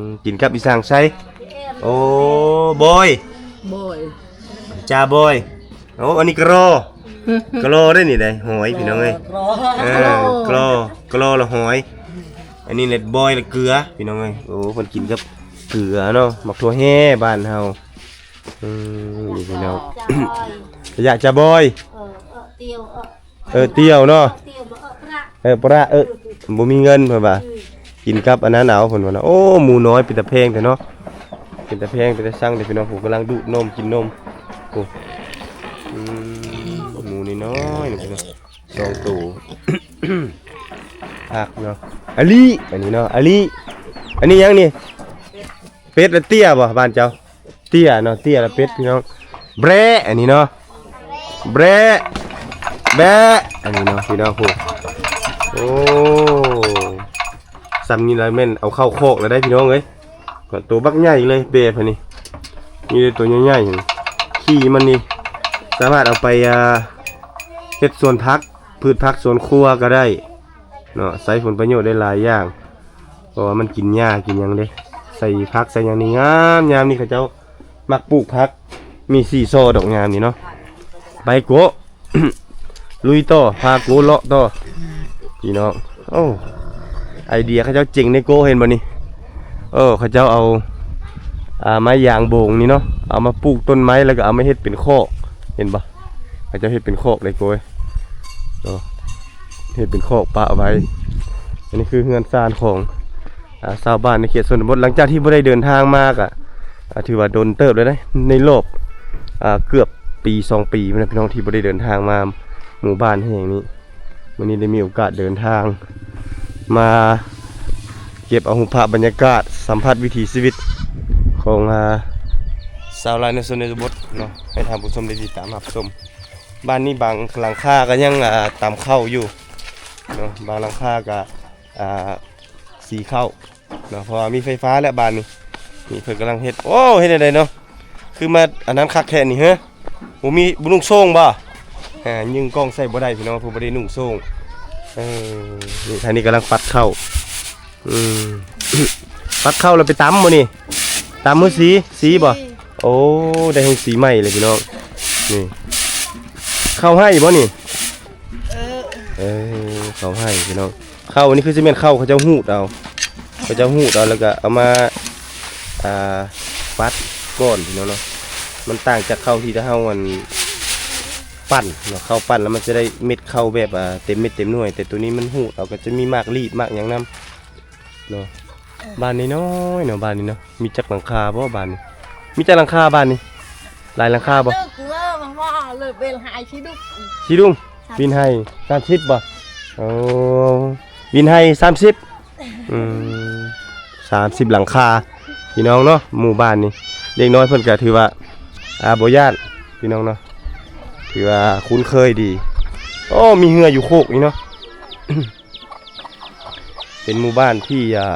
ມ ກິນກັບອີ່ສັງໃສ່? ໂອ້ ບອຍ ບອຍ ຈ່າບອຍ. ໂອ້ ອັນນີ້ກະລໍ ກະລໍໄດ໋ນີ້ໄດ໋ ຫອຍພີ່ນ້ອງເອີຍ. ເອີ ກະລໍ ກະລໍລະຫອຍ. ອັນນີ້ແຫຼະບອຍລະເກືອພີ່ນ້ອງເອີຍ. ໂອ້ ເພິ່ນກິນກັບເກືອເນາະ ໝາກຖົ່ວແຮ່ບ້ານເຮົາ. ອືມ ນີ້ພີ່ນ້ອງ ຢາກຈະບອຍ ເອີ ເອີ ຕຽວ ເອີ ຕຽວເນາະ ຕຽວ ເອີ ປະ ເອີ ບໍ່ມີເງິນເພິ່ນວ່າ ກິນກັບອັນນັ້ນເອົາເພິ່ນວ່າເນາະ. ໂອ້ ໝູນ້ອຍເປັນຕາແພງແທ້ເນາະ ເປັນຕາແພງເປັນຕາຊັງເດ້ພີ່ນ້ອງ. ຜູ້ກຳລັງດູດນົມກິນນົມ ໂອ້ ອືມ ໝູນ້ອຍໆ ນີ້ພີ່ນ້ອງ ສອງໂຕ ຄັກເນາະ. ອາລີ ອັນນີ້ເນາະ ອາລີ. ອັນນີ້ຫຍັງນີ້? ເປັດລະເຕ້ຍບໍ່ບ້ານເຈົ້າ? ເຕ້ຍເນາະ ເຕ້ຍລະເປັດພີ່ນ້ອງ. ແບຣ ອັນນີ້ເນາະ ແບຣ ແບຣ ອັນນີ້ເນາະພີ່ນ້ອງ. ໂອ້ ໂອ້ ສ່ຳນີ້ລະແມ່ນເອົາເຂົ້າຄອກລະໄດ໋ພີ່ນ້ອງເອີຍ. ໂຕບັກໃຫຍ່ເລີຍແບຣເພິ່ນນີ້ ມີແຕ່ໂຕໃຫຍ່ໆ. ຂີ້ມັນນີ້ສາມາດເອົາໄປ ອ່າ ເຮັດສວນຜັກ ພືດຜັກສວນຄົວກໍໄດ້ເນາະ ໃຊ້ຜົນປະໂຫຍດໄດ້ຫຼາຍຢ່າງ ເພາະວ່າມັນກິນຫຍ້າກິນຫຍັງເດ້. ໃສ່ຜັກໃສ່ຫຍັງນີ້ງາມ ຍາມນີ້ເຂົາເຈົ້າມັກປູກຜັກ ມີສີສໍ່ດອກຍາມນີ້ເນາະ. ໄປໂກະ ລຸຍຕໍ່ ພາໂກະເລາະຕໍ່ພີ່ນ້ອງ. ໂອ້ ໄອເດຍເຂົາເຈົ້າເຈັງເດ້ໂກະ ເຫັນບໍ່ນີ້? ເອີ ເຂົາເຈົ້າເອົາ ອ່າ ໄມ້ຢາງໂບງນີ້ເນາະ ເອົາມາປູກຕົ້ນໄມ້ ແລ້ວກໍເອົາມາເຮັດເປັນຄອກ ເຫັນບໍ່? ເຂົາເຈົ້າເຮັດເປັນຄອກເດ້ໂກຍ ເນາະ ເຮັດເປັນຄອກປະໄວ້. ອັນນີ້ຄືເຮືອນຊານຂອງ ອ່າ ຊາວບ້ານໃນເຂດຊົນນະບົດ ຫຼັງຈາກທີ່ບໍ່ໄດ້ເດີນທາງມາກະ ອ່າ ຖືວ່າດົນເຕີບແລ້ວເດ້ ໃນລອບ ອ່າ ເກືອບປີສອງປີພຸ້ນນະພີ່ນ້ອງ ທີ່ບໍ່ໄດ້ເດີນທາງມາໝູ່ບ້ານແຫ່ງນີ້. ມື້ນີ້ໄດ້ມີໂອກາດເດີນທາງມາເກັບເອົາຮູບພາບບັນຍາກາດ ສຳຜັດວິຖີຊີວິດຂອງ ອ່າ ຊາວລາວໃນຊົນນະບົດເນາະ ໃຫ້ທ່ານຜູ້ຊົມໄດ້ຕິດຕາມຮັບຊົມ. ບ້ານນີ້ບາງຫຼັງຄາກໍຍັງ ອ່າ ຕຳເຂົ້າຢູ່ເນາະ ບາງຫຼັງຄາກໍ ອ່າ ສີເຂົ້າເນາະ ເພາະວ່າມີໄຟຟ້າແລ້ວບ້ານນີ້. ນີ້ເພິ່ນກຳລັງເຮັດ ໂອ້ ເຮັດແນວໃດເນາະ ຄືມາອັນນັ້ນຄັກແທ້ນີ້ ເຮີ ບໍ່ມີ ບໍ່ນຸ່ງໂສ້ງບໍ່? ອ່າ ຍິງກ້ອງໃສ່ບໍ່ໄດ້ພີ່ນ້ອງ ເພິ່ນບໍ່ໄດ້ນຸ່ງໂສ້ງ. ເອີ ນີ້ ທາງນີ້ກຳລັງປັດເຂົ້າ. ອືມ ປັດເຂົ້າແລ້ວໄປຕຳບໍ່ນີ້? ຕຳມື້ສີ ສີບໍ່? ໂອ້ ໄດ້ໂຮງສີໃໝ່ເລີຍພີ່ນ້ອງ. ນີ້ ເຂົ້າໄຮ່ບໍ່ນີ້? ເອີ ເອີ ເຂົ້າໄຮ່ພີ່ນ້ອງ. ເຂົ້ານີ້ຄືຊິແມ່ນເຂົ້າເຂົາເຈົ້າຮູດເອົາ ເຂົາເຈົ້າຮູດເອົາ ແລ້ວກໍເອົາມາ ອ່າ ປັດກ່ອນພີ່ນ້ອງເນາະ. ມັນຕ່າງຈາກເຂົ້າທີ່ເຮົາ ອັນ ປັ່ນເນາະ ເຂົ້າປັ່ນແລ້ວມັນຈະໄດ້ເມັດເຂົ້າແບບ ອ່າ ເຕັມເມັດເຕັມໜ່ວຍ ແຕ່ໂຕນີ້ມັນຮູດເອົາ ກໍຈະມີໝາກລີດໝາກຫຍັງນຳເນາະ. ເອີ ບ້ານນ້ອຍໆເນາະ ບ້ານນີ້ເນາະ. ມີຈັກຫຼັງຄາບໍ່ບ້ານນີ້? ມີຈັກຫຼັງຄາບ້ານນີ້? ຫຼາຍຫຼັງຄາບໍ່? ຕຶກເລີຍ ມັນວ່າເລີຍເປັນໄຮ່ຂີ້ດຸກ ຂີ້ດຸງ ວິນໄຮ່ ສາມສິບບໍ່? ໂອ້ ວິນໄຮ່ ສາມສິບ. ອືມ ສາມສິບຫຼັງຄາພີ່ນ້ອງເນາະ. ໝູ່ບ້ານນີ້ເດັກນ້ອຍເພິ່ນກໍຖືວ່າ ອ່າ ບໍ່ຢ້ານພີ່ນ້ອງເນາະ ຖືວ່າຄຸ້ນເຄີຍດີ. ໂອ້ ມີເຮືອຢູ່ໂຄກນີ້ເນາະ. ເປັນໝູ່ບ້ານທີ່ ອ່າ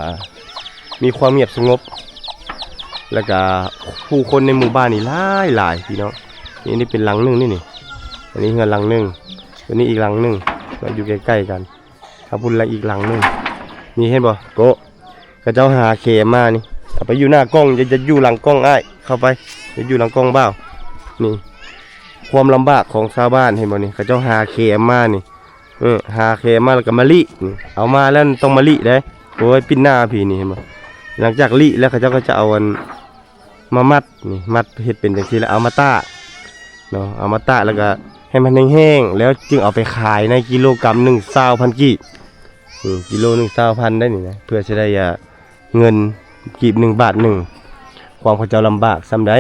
ມີຄວາມສະຫງົບ ແລ້ວກະຜູ້ຄົນໃນໝູ່ບ້ານນີ້ຫຼາຍໆ ພີ່ນ້ອງ. ນີ້ ນີ້ເປັນຫຼັງໜຶ່ງນີ້ ນີ້ ອັນນີ້ເຮືອນຫຼັງໜຶ່ງ ຕົວນີ້ອີກຫຼັງໜຶ່ງ ມັນຢູ່ໃກ້ໆກັນ. ທາງພຸ້ນລະອີກຫຼັງໜຶ່ງ ນີ້ເຫັນບໍ່? ໂກະ ເຂົາເຈົ້າຫາແຄມມານີ້ ເອົາໄປຢູ່ໜ້າກ້ອງ ຢ່າ ຢ່າຢູ່ຫຼັງກ້ອງອ້າຍ ເຂົ້າໄປ ຢ່າຢູ່ຫຼັງກ້ອງບ່າວ. ນີ້ ຄວາມລຳບາກຂອງຊາວບ້ານ ເຫັນບໍ່ນີ້? ເຂົາເຈົ້າຫາແຄມມານີ້ ເອີ ຫາແຄມມາແລ້ວກໍມາລີ້ ນີ້ ເອົາມາແລ້ວຕ້ອງມາລີ້ເດ້. ໂອ້ຍ ປິ່ນໜ້າພີ້ນີ້ ເຫັນບໍ່? ຫຼັງຈາກລີ້ແລ້ວ ເຂົາເຈົ້າກໍຈະເອົາ ອັນ ມາມັດນີ້ ມັດເຮັດເປັນຈັ່ງຊີ້ ແລ້ວເອົາມາຕາກເນາະ ເອົາມາຕາກ ແລ້ວກໍໃຫ້ມັນແຫ້ງໆ ແລ້ວຈຶ່ງເອົາໄປຂາຍໃນກິໂລກຣາມໜຶ່ງ ຊາວພັນກີບ. ອືມ ກິໂລໜຶ່ງ ຊາວພັນໄດ໋ນີ້ນະ ເພື່ອຊິໄດ້ ອ່າ ເງິນກີບໜຶ່ງ ບາດໜຶ່ງ ຄວາມເຂົາເຈົ້າລຳບາກສ່ຳໃດ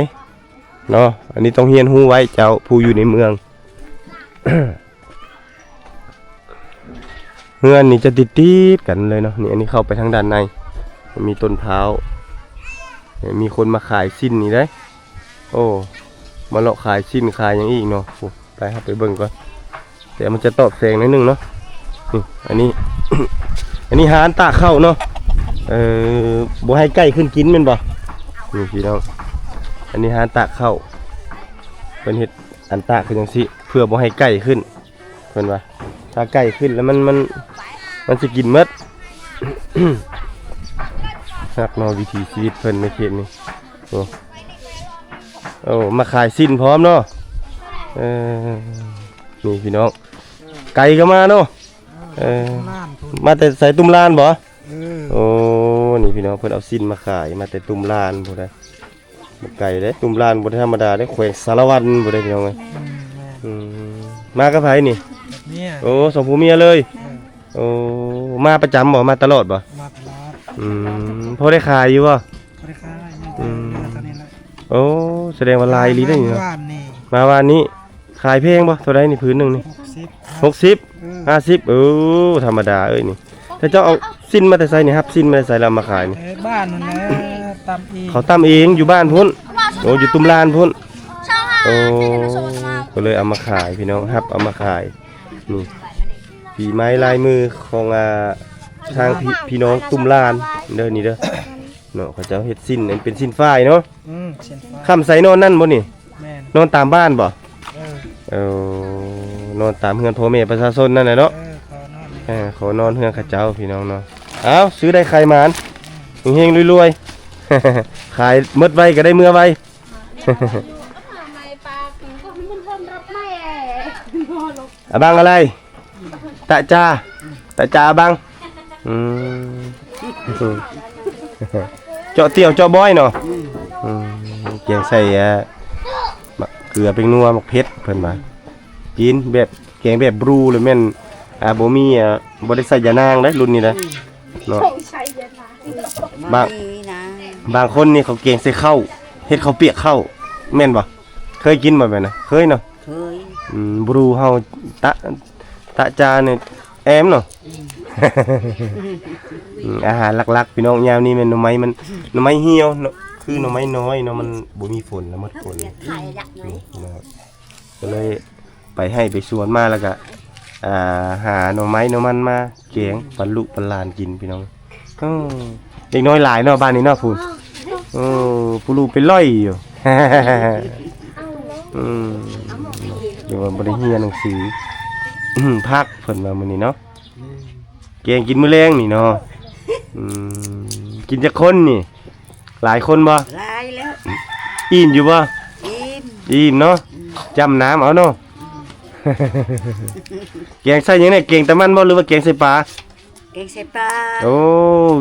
ເນາະ. ອັນນີ້ຕ້ອງຮຽນຮູ້ໄວ້ເຈົ້າ ຜູ້ຢູ່ໃນເມືອງ. ເຮືອນນີ້ຈະຕິດໆກັນເລີຍເນາະ. ນີ້ ອັນນີ້ເຂົ້າໄປທາງດ້ານໃນ ມີຕົ້ນພ້າວ ມີຄົນມາຂາຍຊີ້ນນີ້ເດ້. ໂອ້ ມາເລາະຂາຍຊີ້ນຂາຍຫຍັງອີກເນາະ. ໂອ້ ໄປ ເຮົາໄປເບິ່ງກ່ອນ ແຕ່ມັນຈະຕອບແສງໜ້ອຍໜຶ່ງເນາະ. ນີ້ ອັນນີ້ ອັນນີ້ຮ້ານຕາກເຂົ້າເນາະ. ເອີ ບໍ່ໃຫ້ໄກ່ຂຶ້ນກິນແມ່ນບໍ່? ນີ້ພີ່ນ້ອງ ອັນນີ້ຮ້ານຕາກເຂົ້າ ເພິ່ນເຮັດອັນຕາກຄືຈັ່ງຊີ້ ເພື່ອບໍ່ໃຫ້ໄກ່ຂຶ້ນ. ເພິ່ນວ່າ ຖ້າໄກ່ຂຶ້ນແລ້ວມັນ ມັນ ມັນຊິກິນໝົດ. ຄັກເນາະ ວິຖີຊີວິດເພິ່ນໃນເຂດນີ້. ໂອ້ ໂອ້ ມາຂາຍຊີ້ນພ້ອມເນາະ. ເອີ ນີ້ພີ່ນ້ອງ ໄກ່ກໍມາເນາະ. ເອີ ມາແຕ່ໃສ? ຕຸ້ມລານບໍ່? ເອີ ໂອ້ ນີ້ພີ່ນ້ອງ ເພິ່ນເອົາຊີ້ນມາຂາຍ ມາແຕ່ຕຸ້ມລານພຸ້ນນະ. ບໍ່ໄກເດ້ ຕຸ້ມລານບໍ່ໄດ້ທຳມະດາເດ້ ແຂວງສາລະວັນພຸ້ນເດ້ ພີ່ນ້ອງເອີຍ. ອືມ ແມ່ນ ອືມ ມາກັບໃຜນີ້? ກັບເມຍ. ໂອ້ ສອງຜົວເມຍເລີຍ. ເອີ ໂອ້ ມາປະຈຳບໍ່? ມາຕະຫຼອດບໍ່? ມາຕະຫຼອດ. ອືມ ພໍໄດ້ຂາຍຢູ່ບໍ່? ພໍໄດ້ຂາຍ ອືມ ເດືອນເທົ່ານີ້ແຫຼະ. ໂອ້ ສະແດງວ່າຫຼາຍອີ່ຫຼີເດ້ນີ້ເນາະ. ມາວານນີ້ ມາວານນີ້. ຂາຍແພງບໍ່? ເທົ່າໃດນີ້ ຜືນໜຶ່ງນີ້? ຫົກສິບ. ຫົກສິບ? ເອີ ຫ້າສິບ. ໂອ້ ທຳມະດາເອີຍນີ້. ຖ້າເຈົ້າເອົາສິ້ນມາແຕ່ໃສນີ້? ຮັບສິ້ນມາແຕ່ໃສແລ້ວເອົາມາຂາຍນີ້? ເອີ ບ້ານນັ້ນແຫຼະ ຕຳເອງ. ເຂົາຕຳເອງຢູ່ບ້ານພຸ້ນ. ໂອ້ ຢູ່ຕຸ້ມລານພຸ້ນ. ໂອ້ ກໍເລີຍເອົາມາຂາຍພີ່ນ້ອງ ຮັບເອົາມາຂາຍ. ນີ້ ຝີໄມ້ລາຍມືຂອງ ອ່າ ທາງພີ່ ພີ່ນ້ອງຕຸ້ມລານເດີ ນີ້ເດີ. ເນາະ ເຂົາເຈົ້າເຮັດສິ້ນ ອັນເປັນສິ້ນຝ້າຍເນາະ. ອືມ ສິ້ນຝ້າຍ. ຄ່ຳໃສນອນນັ້ນບໍ່ນີ້? ແມ່ນ. ນອນຕາມບ້ານບໍ່? ເອີ ເອີ ນອນຕາມເຮືອນພໍ່ແມ່ປະຊາຊົນນັ້ນແຫຼະເນາະ. ເອີ ຂໍນອນ ເອີ ຂໍນອນເຮືອນເຂົາເຈົ້າ ພີ່ນ້ອງເນາະ. ເອົາ ຊື້ໄດ້ຂາຍໝານ ເຮງໆ ລວຍໆ. ຂາຍໝົດໄວກໍໄດ້ເມືອໄວ. ອະບັງອະໄລ? ຕະຈາ ຕະຈາອະບັງ. ອືມ ເຈາະຕຽວເຈາະບອຍເນາະ. ອືມ ແກງໃສ່ ອ່າ ໝາກເກືອ ແປ້ງນົວ ໝາກເຜັດ ເພິ່ນວ່າ ກິນແບບ ແກງແບບບຣູ ຫຼືແມ່ນ ອ່າ ບໍ່ມີ ອ່າ ບໍ່ໄດ້ໃສ່ຢານາງເດ້ ລຸ້ນນີ້ນະເນາະ. ບາງ ບາງຄົນນີ້ເຂົາແກງໃສ່ເຂົ້າ ເຮັດເຂົ້າປຽກເຂົ້າ ແມ່ນບໍ່? ເຄີຍກິນບໍ່ແບບນັ້ນ? ເຄີຍເນາະ. ເຄີຍ. ອືມ ບຣູເຮົາ ຕະ ຕະຈານີ້ແອມເນາະ. ອືມ ອືມ ອາຫານຫຼັກໆ ພີ່ນ້ອງ ຍາມນີ້ແມ່ນໜໍ່ໄມ້ມັນ ໜໍ່ໄມ້ຫ່ຽວເນາະ ຄືໜໍ່ໄມ້ນ້ອຍເນາະ ມັນບໍ່ມີຝົນ ລະໝົດຝົນ. ນີ້ເນາະ ກໍເລີຍໄປໄຮ່ໄປສວນມາ ແລ້ວກະ ອ່າ ຫາໜໍ່ໄມ້ໜໍ່ມັນມາແກງປັນລູກປັນຫຼານກິນ ພີ່ນ້ອງ. ໂອ້ ເດັກນ້ອຍຫຼາຍເນາະ ບ້ານນີ້ເນາະ ພຸ້ນ. ໂອ້ ຜູ້ລູກເປັນຮ້ອຍຢູ່. ອືມ ຫຼືວ່າບໍ່ໄດ້ຮຽນໜັງສື. ພັກເພິ່ນວ່າມື້ນີ້ເນາະ. ແກງກິນມື້ແລງນີ້ເນາະ. ອືມ ກິນຈັກຄົນນີ້? ຫຼາຍຄົນບໍ່? ຫຼາຍແລ້ວ. ອີ່ມຢູ່ບໍ່? ອີ່ມ ອີ່ມເນາະ. ອືມ ຈ້ຳນ້ຳເອົາເນາະ. ແກງໃສ່ຫຍັງແດ່? ແກງຕາມັນບໍ່ ຫຼືວ່າແກງໃສ່ປາ? ແກງໃສ່ປາ. ໂອ້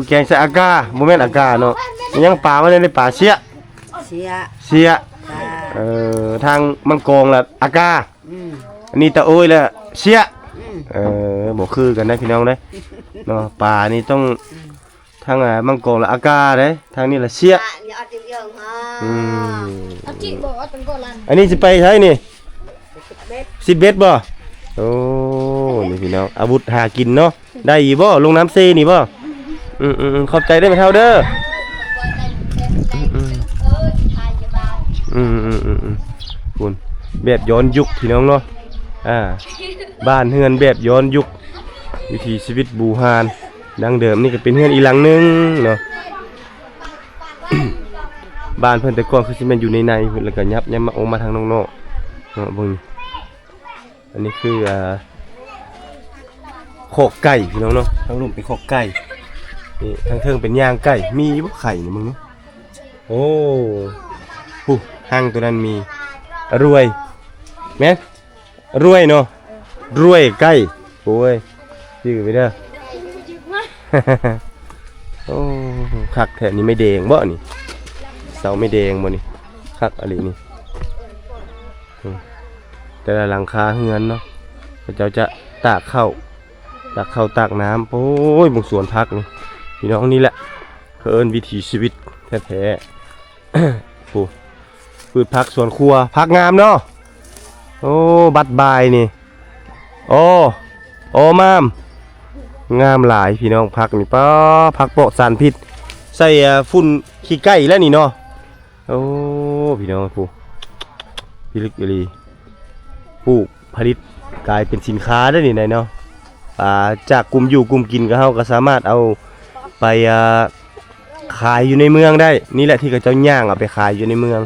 ແກງໃສ່ອາກາ ບໍ່ແມ່ນອາກາເນາະ. ແມ່ນຫຍັງປາ? ມັນໄດ້ປາເຊຍ ເຊຍ ເຊຍ. ເອີ ທາງມັງກອງລະອາກາ. ອືມ ອັນນີ້ຕາໂອ້ຍລະເຊຍ. ອືມ ເອີ ບໍ່ຄືກັນເດ້ພີ່ນ້ອງເດ້ເນາະ. ປານີ້ຕ້ອງ ອືມ ທາງ ອາ ມັງກອງລະອາກາເດ້ ທາງນີ້ລະເຊຍ. ອືມ ອັນນີ້ຊິໄປໃສນີ້? ສິບເອັດບໍ່? ໂອ້ ນີ້ພີ່ນ້ອງ ອາວຸດຫາກິນເນາະ. ໄດ້ຢູ່ບໍ່? ລົງນ້ຳເຊນີ້ບໍ່? ອືມໆໆ ຂອບໃຈເດີແມ່ເຖົ້າເດີ. ອືມໆໆ ອືມໆໆ ພຸ້ນ ແບບຍ້ອນຍຸກພີ່ນ້ອງເນາະ. ອາ ບ້ານເຮືອນແບບຍ້ອນຍຸກ ວິຖີຊີວິດບູຮານ ດັ້ງເດີມ. ນີ້ກໍເປັນເຮືອນອີກຫຼັງໜຶ່ງເນາະ. ບ້ານເພິ່ນແຕ່ກ່ອນຄືຊິແມ່ນຢູ່ໃນໆ ແລ້ວກໍຫຍັບ ຫຍັບອອກມາທາງນອກໆເນາະ. ເບິ່ງ ອັນນີ້ຄື ອ່າ ຄອກໄກ່ພີ່ນ້ອງເນາະ. ທາງລຸ່ມເປັນຄອກໄກ່ ນີ້ ທາງເທິງເປັນຍ່າງໄກ່. ມີບໍ່ໄຂ່ນີ້ ເບິ່ງດູ. ໂອ້ ຜູ້ ຮັງໂຕນັ້ນມີ ອະລວຍ ແມ່ນ ລວຍເນາະ. ລວຍໄກ່. ໂອ້ຍ ຈື່ໄວ້ເດີ. ໂອ້ ຄັກແທ້. ນີ້ໄມ້ແດງບໍ່ນີ້? ເສົາໄມ້ແດງບໍ່ນີ້? ຄັກອີ່ຫຼີນີ້. ອືມ ແຕ່ລະຫຼັງຄາເຮືອນເນາະ ເຂົາເຈົ້າຈະຕາກເຂົ້າ ຕາກເຂົ້າຕາກນ້ຳ. ໂອ້ຍ ເບິ່ງສວນຜັກນີ້ພີ່ນ້ອງ. ນີ້ແຫຼະ ເຂົາເອີ້ນວິຖີຊີວິດແທ້ໆ. ໂອ້ ພືດຜັກສວນຄົວ ຜັກງາມເນາະ. ໂອ້ ບັດບາຍນີ້ ອໍ ອໍມາມ ງາມຫຼາຍພີ່ນ້ອງ. ຜັກນີ້ ປ້າ ຜັກປອດສານພິດ ໃສ່ ອາ ຝຸ່ນຂີ້ໄກ່ແລ້ວນີ້ເນາະ. ໂອ້ ພີ່ນ້ອງ ຜູ້ ພິລຶກອີ່ຫຼີ ປູກຜະລິດກາຍເປັນສິນຄ້າໄດ້ນີ້ໄດ໋ເນາະ. ອ່າ ຈາກກຸ່ມຢູ່ກຸ່ມກິນ ກໍເຮົາກໍສາມາດເອົາໄປ ອ່າ ຂາຍຢູ່ໃນເມືອງໄດ້. ນີ້ແຫຼະທີ່ເຂົາເຈົ້າຍ່າງເອົາໄປຂາຍຢູ່ໃນເມືອງ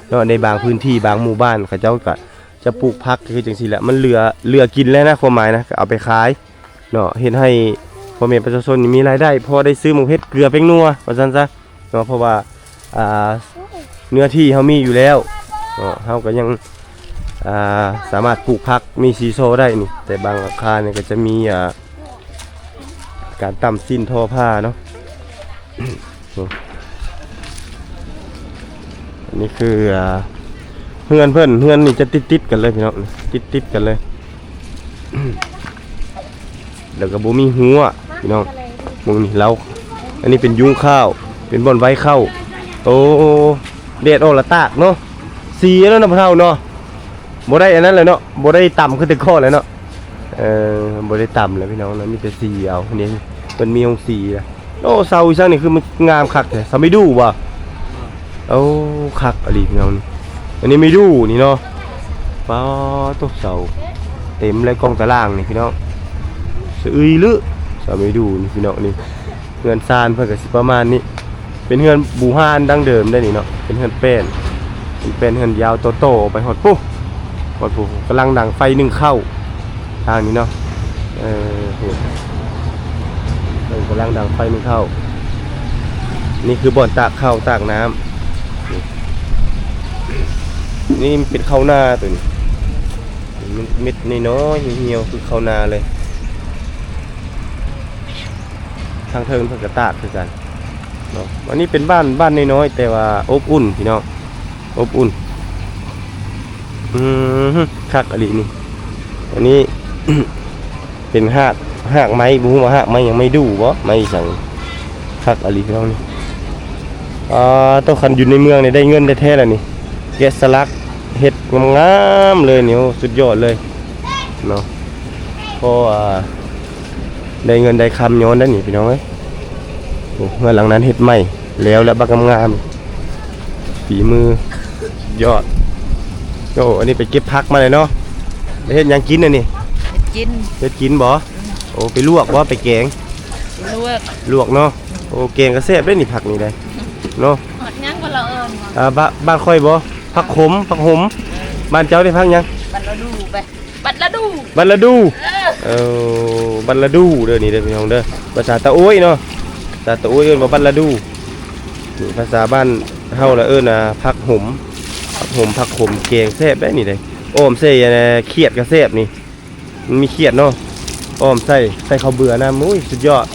ເນາະ. ໃນບາງພື້ນທີ່ບາງໝູ່ບ້ານ ເຂົາເຈົ້າກໍຈະປູກຜັກຄືຈັ່ງຊີ້ແຫຼະ. ມັນເຫຼືອ ເຫຼືອກິນແລ້ວນະ ຄວາມໝາຍນະ ກໍເອົາໄປຂາຍເນາະ. ເຮັດໃຫ້ພໍ່ແມ່ປະຊາຊົນນີ້ມີລາຍໄດ້ ພໍໄດ້ຊື້ໝາກເຜັດ ເກືອ ແປ້ງນົວ ວ່າຊັ້ນຊະເນາະ. ເພາະວ່າ ອ່າ ເນື້ອທີ່ເຮົາມີຢູ່ແລ້ວເນາະ ເຮົາກໍຍັງ ອ່າ ສາມາດປູກຜັກ ມີຊີຊໍໄດ້ນີ້. ແຕ່ບາງອາຄານນີ້ກໍຈະມີ ອ່າ ການຕ່ຳສິ້ນທໍຜ້າເນາະ. ອັນນີ້ຄື ອ່າ ເຮືອນເພິ່ນ ເຮືອນນີ້ຈະຕິດໆກັນເລີຍພີ່ນ້ອງ ຕິດໆກັນເລີຍ. ແລ້ວກໍບໍ່ມີຮົ້ວພີ່ນ້ອງ. ເບິ່ງນີ້ ເລົາ ອັນນີ້ເປັນຍຸງຂ້າວ ເປັນບ່ອນໄວ້ເຂົ້າ. ໂອ້ ແດດອອກລະຕາກເນາະ. ສີແລ້ວເນາະພໍ່ເຖົ້າເນາະ. ບໍ່ໄດ້ອັນນັ້ນແລ້ວເນາະ ບໍ່ໄດ້ຕຳຄືແຕ່ກ່ອນແລ້ວເນາະ. ເອີ ບໍ່ໄດ້ຕຳແລ້ວພີ່ນ້ອງເນາະ ມີແຕ່ສີເອົາ. ນີ້ເພິ່ນມີໂຮງສີແລ້ວ. ໂອ້ ເສົາອີ່ສັງນີ້ຄືມັນງາມຄັກແທ້. ເສົາໄມ້ດູ່ບໍ່? ໂອ້ ຄັກອີ່ຫຼີພີ່ນ້ອງ. ອັນນີ້ໄມ້ດູ່ນີ້ເນາະ. ປາໂຕ ເສົາເຕັມແລ້ວ ກອງຕາລ່າງນີ້ພີ່ນ້ອງ ສະອຶຍລຶ. ເສົາໄມ້ດູ່ນີ້ພີ່ນ້ອງ ນີ້ ເຮືອນຊານເພິ່ນກໍຊິປະມານນີ້. ເປັນເຮືອນບູຮານດັ້ງເດີມໄດ໋ນີ້ເນາະ. ເປັນເຮືອນແປ້ນ ເປັນແປ້ນ ເຮືອນຍາວຕໍ່ໆອອກໄປຮອດພຸ້ນ ຮອດພຸ້ນ. ກຳລັງດັງໄຟໜຶ້ງເຂົ້າທາງນີ້ເນາະ. ເອີ ເພິ່ນກຳລັງດັງໄຟໜຶ້ງເຂົ້າ. ນີ້ຄືບ່ອນຕາກເຂົ້າຕາກນ້ຳ. ນີ້ ນີ້ເປັນເຂົ້ານາໂຕນີ້. ເມັດນ້ອຍໆ ຫ່ຽວໆ ຄືເຂົ້ານາເລີຍ. ທາງເທິງເພິ່ນກໍຕາກຄືກັນເນາະ. ອັນນີ້ເປັນບ້ານ ບ້ານນ້ອຍໆ ແຕ່ວ່າອົບອຸ່ນພີ່ນ້ອງ ອົບອຸ່ນ. ອືມ ຄັກອີ່ຫຼີນີ້. ອັນນີ້ ເປັນຮາກ ຮາກໄມ້ ບໍ່ຮູ້ວ່າຮາກໄມ້ຫຍັງ ໄມ້ດູ່ບໍ່ ໄມ້ອີ່ສັງ. ຄັກອີ່ຫຼີພີ່ນ້ອງນີ້. ອ່າ ໂຕ ຄັນຢູ່ໃນເມືອງນີ້ໄດ້ເງິນແທ້ໆແລ້ວນີ້. ແກະສະຫຼັກເຮັດງາມໆເລີຍນີ້. ໂອ້ ສຸດຍອດເລີຍເນາະ. ເພາະວ່າໄດ້ເງິນໄດ້ຄຳຍ້ອນໄດ້ນີ້ພີ່ນ້ອງເອີຍ. ໂອ້ ເຮືອນຫຼັງນັ້ນເຮັດໃໝ່ແລ້ວ ແລ້ວບັກງາມໆ ຝີມື ຍອດ. ໂອ້ ອັນນີ້ໄປເກັບຜັກມາເລີຍເນາະ. ໄປເຮັດຫຍັງກິນອັນນີ້? ເຮັດກິນ ເຮັດກິນບໍ່? ໂອ້ ໄປລວກບໍ່ ໄປແກງ? ລວກ ລວກເນາະ. ໂອ້ ແກງກໍແຊບເດ້ນີ້ ຜັກນີ້ໄດ໋ເນາະ. ຫຍັງບໍ່ລະເອີ້ນ ອ່າ ບ້ານ ບ້ານຂ້ອຍບໍ່? ຜັກຂົມ ຜັກຫົມ. ເອີ ບ້ານເຈົ້າໄດ້ຜັກຫຍັງ? ບັດລະດູໄປ ບັດລະດູ ບັດລະດູ ເອີ ເອີ ບັດລະດູເດີ ນີ້ເດີພີ່ນ້ອງເດີ ພາສາຕາໂອ້ຍເນາະ ພາສາຕາໂອ້ຍເອີ້ນວ່າບັດລະດູ ນີ້ພາສາບ້ານເຮົາລະເອີ້ນວ່າຜັກຫົມ ຜັກຫົມ ຜັກຂົມ ແກງແຊບໄດ໋ນີ້ເດ້ ອ້ອມໃສ່ຂຽດກະແຊບນີ້ ມັນມີຂຽດເນາະ ອ້ອມໃສ່ ໃສ່ເຂົ້າເບືອນຳ ໂອ້ຍ ສຸດຍອດ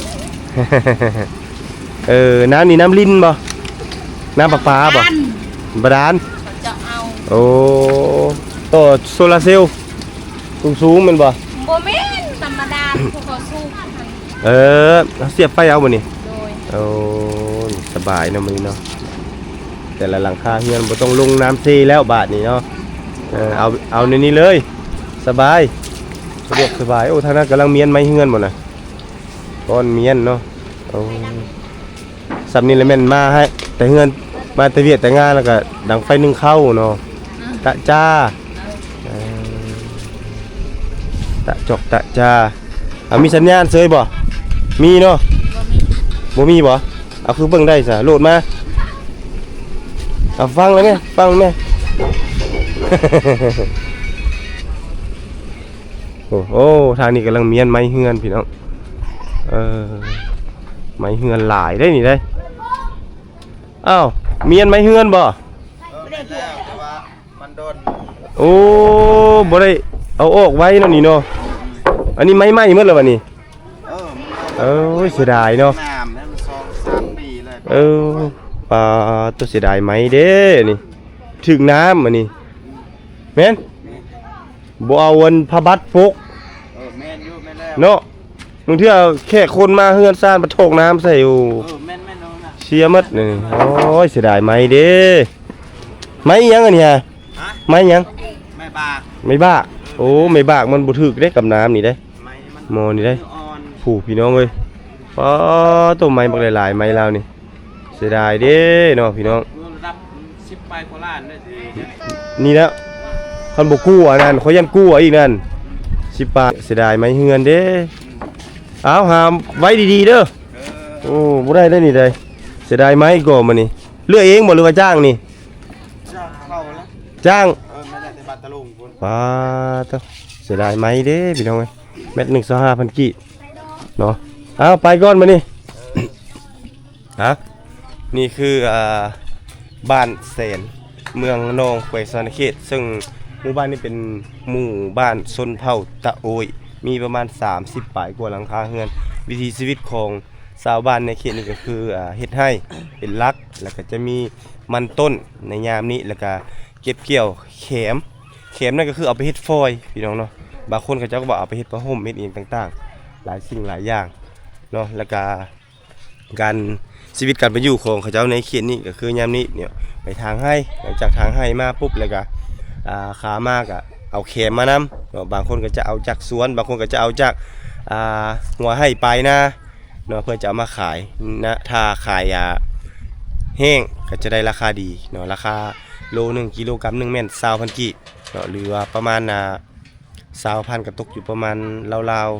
ເອີ ນ້ຳນີ້ນ້ຳລິນບໍ່? ນ້ຳປະປາບໍ່? ບາດານ ບາດານ ເຂົາເຈົ້າເອົາ ໂອ້ ຕໍ່ໂຊລາເຊວສູງໆແມ່ນບໍ່? ບໍ່ແມ່ນ ທຳມະດາ ພູເຂົາສູງຫັ້ນ ເອີ ເຮົາສຽບໄຟເອົາບໍ່ນີ້? ໂດຍ ໂອ້ ສະບາຍເນາະມື້ນີ້ເນາະ ແຕ່ລະຫຼັງຄາເຮືອນບໍ່ຕ້ອງລົງນ້ຳເຊແລ້ວບາດນີ້ເນາະ ເອີ ເອົາ ເອົາໃນນີ້ເລີຍ ສະບາຍ ສະດວກສະບາຍ ໂອ້ ທາງນັ້ນກຳລັງມ້ຽນໄມ້ເຮືອນບໍ່ນະ? ກ້ອນມ້ຽນເນາະ ໂອ້ ສ່ຳນີ້ລະແມ່ນມາໃຫ້ແຕ່ເຮືອນ ມາແຕ່ວຽກແຕ່ງານ ແລ້ວກະດັງໄຟໜຶ້ງເຂົ້າເນາະ ອືມ ຕະຈາ ເອີ ຕະຈອກຕະຈາ ອາ ມີສັນຍານເສີຍບໍ່? ມີເນາະ ບໍ່ມີ ບໍ່ມີບໍ່? ເອົາ ຄືເບິ່ງໄດ້ຊະ ໂຫຼດມາ ເອົາ ຟັງແລ້ວແມ່ ຟັງແມ່ ໂອ້ ໂອ້ ທາງນີ້ກຳລັງມ້ຽນໄມ້ເຮືອນພີ່ນ້ອງ ເອີ ໄມ້ເຮືອນຫຼາຍເດ້ນີ້ເດ້ ອ້າວ ມ້ຽນໄມ້ເຮືອນບໍ່? ເອີ ແມ່ນແລ້ວ ແຕ່ວ່າມັນດົນ ໂອ້ ບໍ່ໄດ້ເອົາອອກໄວເນາະນີ້ເນາະ ອັນນີ້ໄມ້ໃໝ່ໝົດແລ້ວບາດນີ້ ເອີ ມັນ ໂອ້ຍ ເສຍດາຍເນາະ ນ້ຳແລ້ວມັນສອງສາມປີແລ້ວ ເອີ ປາໂຕ ເສຍດາຍໄມ້ເດ້ນີ້ ຖືກນ້ຳອັນນີ້ ແມ່ນ ບໍ່ເອົາອັນຜ້າບັດປົກ ເອີ ແມ່ນຢູ່ ແມ່ນແລ້ວ ເນາະ ບາງເທື່ອແຂກຄົນມາເຮືອນຊານ ປະໂທກນ້ຳໃສ່ ໂອ້ ເອີ ແມ່ນໆ ເນາະ ເສຍໝົດນີ້ ໂອ້ຍ ເສຍດາຍໄມ້ເດ້ ໄມ້ຫຍັງອັນນີ້ຫະ? ຮະ? ໄມ້ຫຍັງ? ໄມ້ບາກ ໄມ້ບາກ ໂອ້ ໄມ້ບາກມັນບໍ່ຖືກເດ້ກັບນ້ຳນີ້ເດ້ ໄມ້ມັນ ໝໍນີ້ເດ້ ອ່ອນ ຜູ້ພີ່ນ້ອງເອີຍ ປາໂຕ ໄມ້ບັກຫຼາຍໆ ໄມ້ລາວນີ້ ເສຍດາຍເດ້ເນາະພີ່ນ້ອງ ລະດັບສິບປາຍກວ່າລ້ານເດ້ ນີ້ແຫຼະ ຄັນບໍ່ກູ້ອັນນັ້ນ ຂ້ອຍຢ້ານກູ້ອີກນັ້ນ ສິບປາຍ ເສຍດາຍໄມ້ເຮືອນເດ້ ເອົາ ຫາໄວ້ດີໆເດີ ເອີ ໂອ້ ບໍ່ໄດ້ເດ້ນີ້ເດ້ ເສຍດາຍໄມ້ກໍມື້ນີ້ ເລືອກເອງບໍ່ ຫຼືວ່າຈ້າງນີ້? ຈ້າງເຂົາລະ ຈ້າງ ເອີ ແມ່ນແຫຼະ ແຕ່ບາດຕະຫຼົງພຸ້ນ ປາໂຕ ເສຍດາຍໄມ້ເດ້ພີ່ນ້ອງເອີຍ ແມັດໜຶ່ງ ຊາວຫ້າພັນກີບເນາະ ເອົາ ໄປກ່ອນມື້ນີ້ ຮະ ນີ້ຄື ອ່າ ບ້ານແສນ ເມືອງນອງ ແຂວງສະຫວັນນະເຂດ ເຊິ່ງໝູ່ບ້ານນີ້ເປັນໝູ່ບ້ານຊົນເຜົ່າຕະໂອ້ຍ ມີປະມານສາມສິບປາຍກວ່າຫຼັງຄາເຮືອນ ວິຖີຊີວິດຂອງຊາວບ້ານໃນເຂດນີ້ກໍຄື ອ່າ ເຮັດໄຮ່ເປັນຫຼັກ ແລ້ວກໍຈະມີມັນຕົ້ນໃນຍາມນີ້ ແລ້ວກໍເກັບກ່ຽວແຂມ ແຂມນັ້ນກໍຄືເອົາໄປເຮັດຟອຍພີ່ນ້ອງເນາະ ບາງຄົນເຂົາເຈົ້າກໍວ່າເອົາໄປເຮັດຜ້າຫົ່ມເຮັດອີ່ຫຍັງຕ່າງໆ ຫຼາຍສິ່ງຫຼາຍຢ່າງເນາະ ແລ້ວກໍ ການ ຊີວິດການເປັນຢູ່ຂອງເຂົາເຈົ້າໃນເຂດນີ້ ກໍຄືຍາມນີ້ເນາະ ໄປຖາງໄຮ່ ຫຼັງຈາກຖາງໄຮ່ມາປຸບ ແລ້ວກໍ ອ່າ ຂາມາກໍເອົາແຄມມານຳເນາະ ບາງຄົນກໍຈະເອົາຈາກສວນ ບາງຄົນກໍຈະເອົາຈາກ ອ່າ ຫົວໄຮ່ປາຍນາເນາະ ເພື່ອຈະເອົາມາຂາຍນະ ຖ້າຂາຍ ອ່າ ແຫ້ງກໍຈະໄດ້ລາຄາດີເນາະ ລາຄາໂລໜຶ່ງ ກິໂລກຣາມໜຶ່ງແມ່ນຊາວພັນກີບເນາະ ຫຼືວ່າປະມານ ອ່າ ຊາວພັນກໍຕົກຢູ່ປະມານລາວ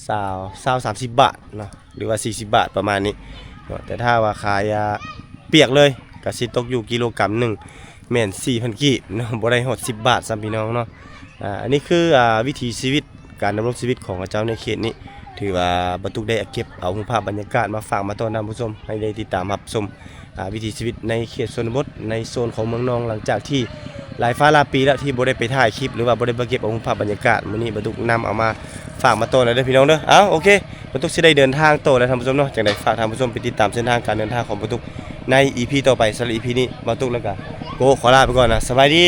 ໆ ຊາວ ຊາວ ສາມສິບບາດເນາະ ຫຼືວ່າສີ່ສິບບາດປະມານນີ້ເນາະ ແຕ່ຖ້າວ່າຂາຍ ອ່າ ປຽກເລີຍ ກໍຊິຕົກຢູ່ກິໂລກຣາມໜຶ່ງແມ່ນສີ່ພັນກີບເນາະ ບໍ່ໄດ້ຮອດສິບບາດຊ້ຳພີ່ນ້ອງເນາະ ອ່າ ອັນນີ້ຄື ອ່າ ວິຖີຊີວິດ ການດຳລົງຊີວິດຂອງເຂົາເຈົ້າໃນເຂດນີ້ ຖືວ່າບ່າວຕຸກໄດ້ເກັບເອົາຮູບພາບບັນຍາກາດມາຝາກມາຕ້ອນທ່ານຜູ້ຊົມ ໃຫ້ໄດ້ຕິດຕາມຮັບຊົມ ອ່າ ວິຖີຊີວິດໃນເຂດຊົນນະບົດ ໃນໂຊນຂອງເມືອງນອງ ຫຼັງຈາກທີ່ຫຼາຍຟ້າຫຼາຍປີແລ້ວທີ່ບໍ່ໄດ້ໄປຖ່າຍຄລິບ ຫຼືວ່າບໍ່ໄດ້ມາເກັບເອົາຮູບພາບບັນຍາກາດ ມື້ນີ້ບ່າວຕຸກນຳເອົາມາຝາກມາຕ້ອນແລ້ວເດີພີ່ນ້ອງເດີ ເອົ້າ ໂອເຄ ບ່າວຕຸກຊິໄດ້ເດີນທາງຕໍ່ແລ້ວທ່ານຜູ້ຊົມເນາະ ຈັ່ງໃດຝາກທ່ານຜູ້ຊົມໄປຕິດຕາມເສັ້ນທາງການເດີນທາງຂອງບ່າວຕຸກໃນອີພີຕໍ່ໄປ ສຳລັບອີພີນີ້ ບ່າວຕຸກແລ້ວກະໂກຂໍລາໄປກ່ອນນະ ສະບາຍດີ.